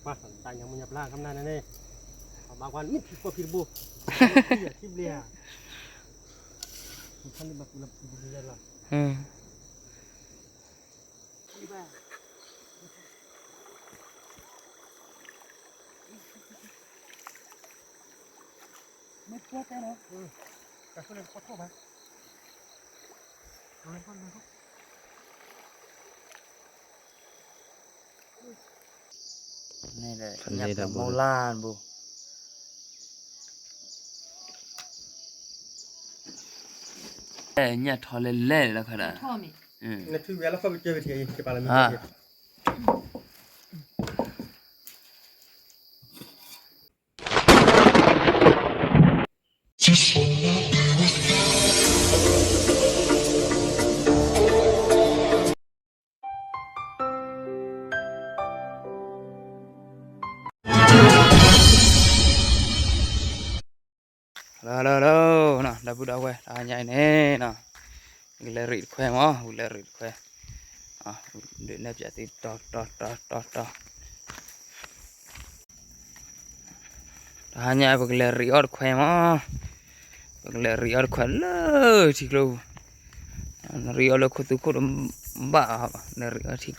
ပှၤတၢ်ညၣ်မူညၣ်ပျၢ်ကမနၤန့ၣ်န့ၣ်, အဘၣ်ကွၢ်နံၣ်ထံဖိခံတဘိ, ထံဘျဲၣ်ဧါ, ထံဘျဲၣ်လီၤ, မ့ၢ်တဲတဲလီၤ, တၢ်ဖိလဲၤပှၤခိၣ်ဘၣ် န့ၣ်ဒီး ညၣ်ပျၢ်မီလၢ်ဘိ, ညၣ်ထီလဲၤလဲၤလီၤခါဒီး, နထူဝဲလီၤခီပကၢဝဲထံအံၤ ကပာ်လီၤမ့ၢ် Hello hello hello, ဒီပုၢ်ဒီဝဲၢ် တဟါညါအံၤန့ၣ်နီၤ, ပကလဲၤရံးတခွဲမး, ပကလဲၤရံးတခွဲ, ဒုးနဲၣ်ပၠးသုတီတီတီတီတီ တဟါညါပကလဲၤရံးအီၣ်တခွဲမး, ပကလဲၤရံးအီၣ်တခွဲလၢထံကျိပူၤ, နရံးအီၣ်လၢခိသူခိၣ်တဘၣ်ဘၣ်, နရံးအီၣ်ထံကျိ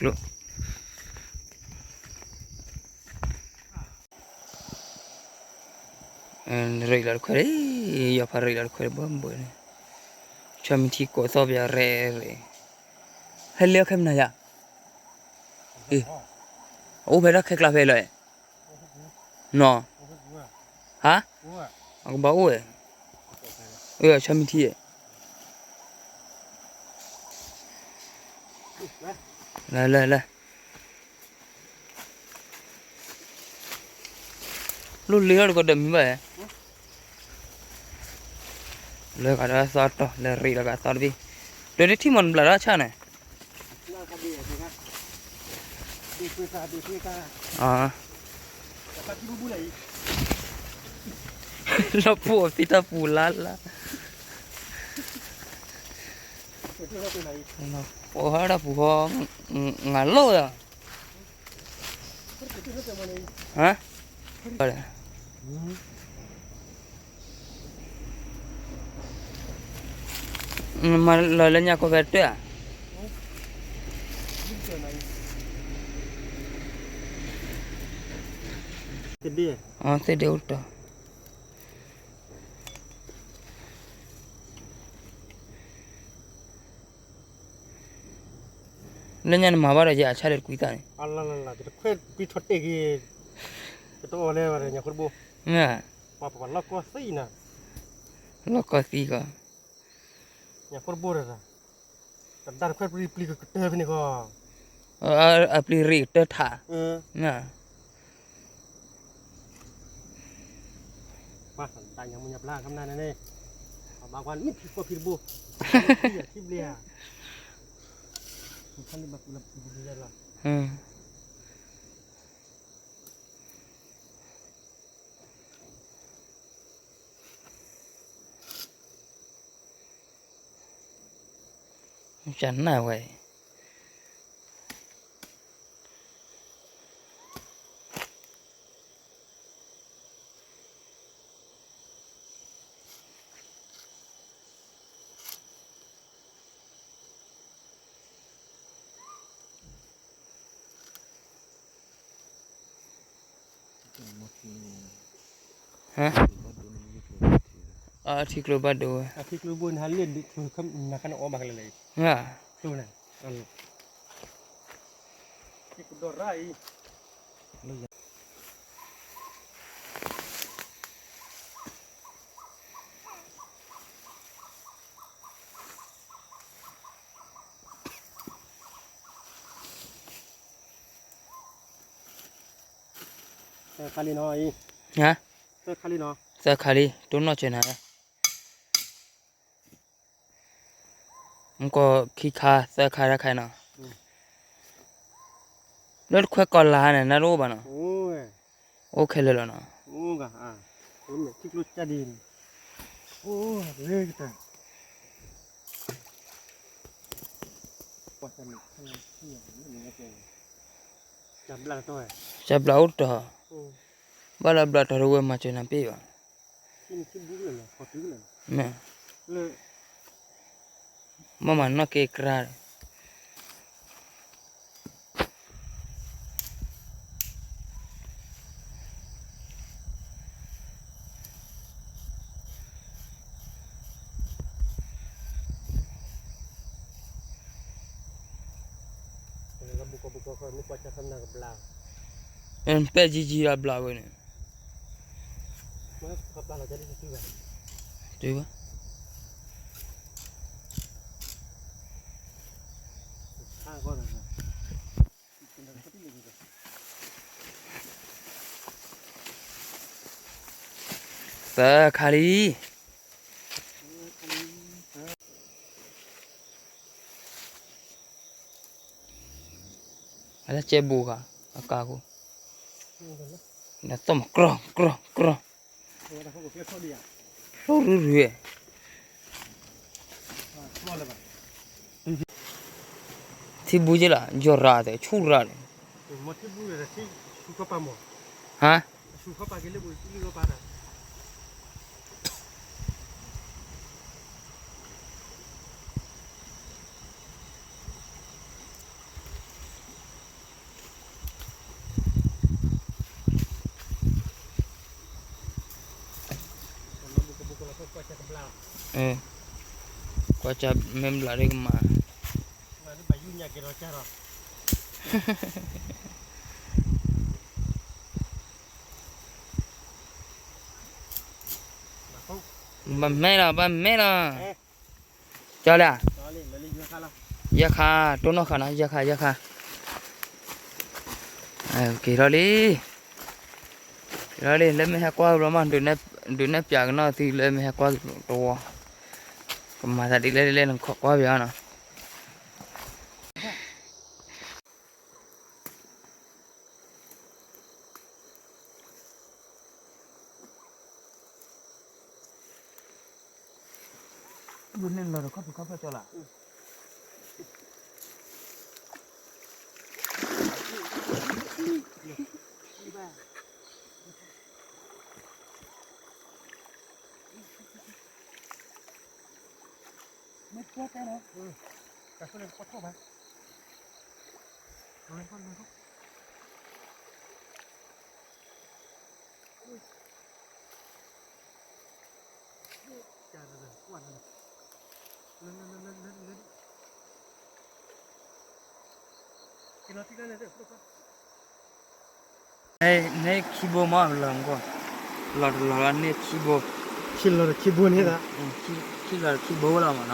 ရံးလီၤတခွဲး, ယီၤဖးရံးလီၤတခွဲးဘၣ်ဘၣ်န့ၣ်, ဆီမံထံကိးသီၣ်ပယီၤရဲၣ်ရဲၣ်, ဟဲလၢခဲမနၤယၤ, အအိၣ်ဖဲတၢ်ခဲကျါဖဲလီၤ, နီၤ, ဟါ, အကဘၣ်အိၣ်ဝဲ, ဆီမံထံ, လဲၤလဲၤလဲၤ လိၣ်လ့ထီၣ်တကီးဒီးမံဘၣ်, လၢကဒီးသီတီ လဲၤရံးလီၤကဒီးသီတဘ့ၣ်, ဒီးနထံၣ်မီၤနဘျးတၢ်ဆၣ်န့ၣ်, လီၤပှီၢ်သံတၢ်ပူၤလါလါ, ပှီၢ်ဟီၣ်တၢ်ပူၤဟီ, ငါလိၣ်ယၤ မၤလီၤလၢညါခီဖဲတၢၢ်ဧါ, သ့ၣ်ဒ့အိၣ်တတီၤ လၢညါနမၤဘၣ်ဒီးယၤအဆၣ်လၢတကွံသၣ်န့ၣ်, လီၢ်ကီၢ်သံကီး, အပျံၤရံးကတၢၢ်ထး, တၢ်ညၣ်မူညၣ်ပျၢ်ကမနၤန့ၣ်န့ၣ်, အဘၣ်ကွၢ်နံၣ်ထံဖိခံတဘိ, ထံဘျဲၣ်ဧါ, ကနၣ်ဝဲ ထံကျိဘၣ်ဒိဝဲ, သၢခါလံ, တိၢ်နီၣ်စၢၤနၤ, မ့ၢ်ကီၢ်ခံခါသၢခါတၢ်ခါနီၤ, လၢတခွဲးကီၢ်လာ်န့ၣ် နတအိၣ်ဘၣ်နီၤ, အိၣ်ခဲလၢာ်လီၤနီၤ, အိၣ် ကဘျးအိၣ်တီၤ, ဘၣ်လၢဘျးတီၤတဝဲမၤစၢၤနၤပ့ၢ်ဘၣ်, မ့ၢ်, ဘၣ်မၤနီၣ်က့ၤကြါဒီး ပဲာ်ကံကံဒီးဘျးဝဲန့ၣ်, တုၤဘၣ်, သၢခါလံ, အလၢကဲဘူးခါ, အကါခိၣ်, ဒီးသီၣ်မးကြီ ကြီ ကြီ, လိၣ်ရူၤရူၤ, ထံဘူက့လီၤ ယီၤရၤသဲးဆူၣ်ရၤန့ၣ်, ဟါ ကွၢ်ကၢ်မ့ၢ်ဘျးဒ်ကမၤ, ဘၣ်မဲလီၤ ဘၣ်မဲလီၤ, ကၠီလၢ, ယဲၢ်ခါ, တိၢ်နီၣ်ဃာ်နီၤ ယဲၢ်ခါ ယဲၢ်ခါ, က့ၤထီၣ်လံ, က့ၤထီၣ်လံ လၢမ့ၢ်ဟဲကွၢ်ဘျီမး, ဒုးနဲၣ်ပၠးကနီၣ်သုလၢမ့ၢ်ဟဲကွၢ်တဝီ, ကမၤသးဒ်လဲၣ်ဒ်လဲၣ်နခိးကွၢ်ပၠးနီၤ. ဘူးန့ၣ်လီၤတခီၣ်ဖံးခီၣ်ဖျီၣ်ကၠီလီၤ. န့ၢ်ခံဘိမးလီၤမး, လီၤတလီၤလီၤန့ၢ်ခံဘိ, ခံလီၤတခံဘိန့ၣ်, ခံလီၤတခံဘိလီၤမးနီၤ,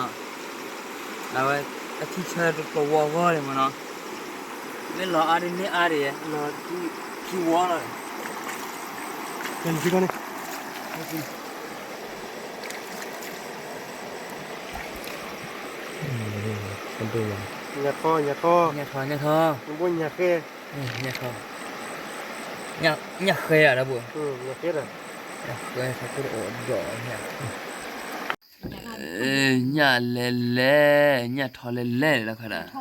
လၢဝဲအထံဆၢတဝီဂီၢ်လံမးနီၤ, မ့ၢ်လီၤအါဒ်န့ၢ်အါဒ်, လီၤခံဝီလီၤ, န့ၣ် ညၣ်ထီ ညၣ်ထီ ညၣ်ထီ ညၣ်ဃဲ, ညၣ်ဃဲဧါ ဒီပုၢ်, ညၣ်ဃဲထီခိၣ်တအိၣ်ဒီး, ညၣ်လဲၤလဲၤ ညၣ်ထီလဲၤလဲၤလီၤခါဒီး,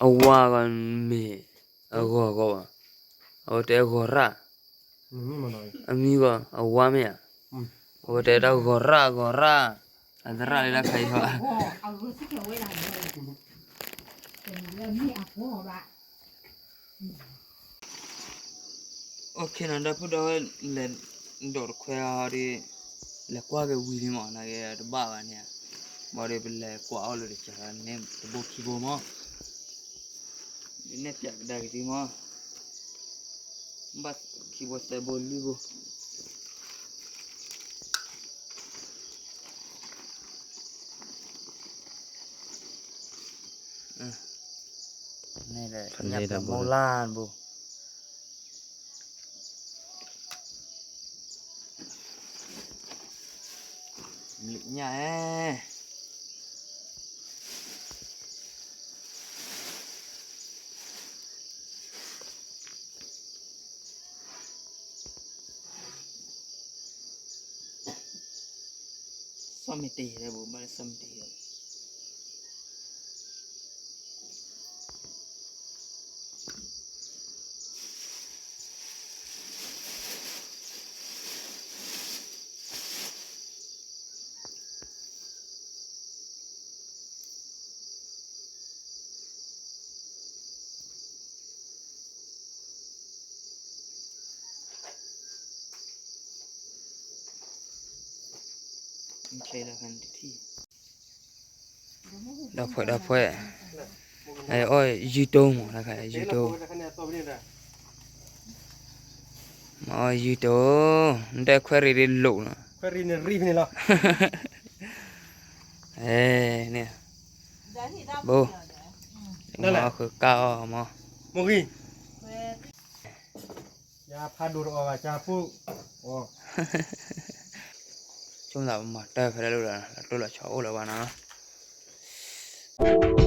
အဝၤဂီၢ်မ့ၢ်, အဂီၢ်ဂီၢ်ဘၣ်, အဝဲတဲအဂီၢ်ရၣ်, အမံၤဂီၢ် အဝၤမ့ၢ်ဧါ, အဝဲတဲတၢ်ဂီၢ်ရၣ် ဂီၢ်ရၣ်, အသရၣ်လၢတၢ်ခါအံၤဘၣ်. အိၣ်ခ့နီၤ ဒီပုၢ်ဒီဝဲၢ်, လဲၤဒိးတခွဲအီၤဒီး, လဲၤကွၢ်က့ၤဝံၤလံမး နာ်က့တဘၣ်ဘၣ်န့ၣ်, ဘၣ်ဒီးပလဲၤကွၢ်အီၤလၢတကးန့ၣ် တဘိခံဘိမး, ဒ်န့ၣ်ပၠးကဒါက့ၤသုမး, ဘၣ်ခံဘိသၢဘိလွံၢ်ဘိ န့ၣ်ဒီး ညၣ်ပျၢၤမိၢ်လၢ်ဘိ, မုၢ်ညၣ်ဧၢ, မုၢ် စီၣ်မ့ၢ်တ့ၢ်လၢပူၤဘၣ်လၢစီၣ်မ့ၢ်တ့ၢ်လၢ ဒီးဖှဲးဒီးဖှဲး, အီၣ်ယူတိမး တခါယူတိ, မ့ၢ်အီၣ်ယူတိ, နတဲခွဲးရံၣ်ဒ်လိာ်နီၤ, န့ၣ်, ဘိ, မ့ၢ်အီၣ်ဃုာ်ကၢ်အီၣ်မး, မ့ၢ်ဂံၢ် ယဖးဒိၣ်တအီၣ်ဘၣ် ကၢ်ပူ, ဆိကမိၣ်သးပမၤတၢ်ဖဲလဲၣ်လၢ လီၤတိၢ်လီၤဆီအိၣ်လၢၤဘၣ်နီၤ.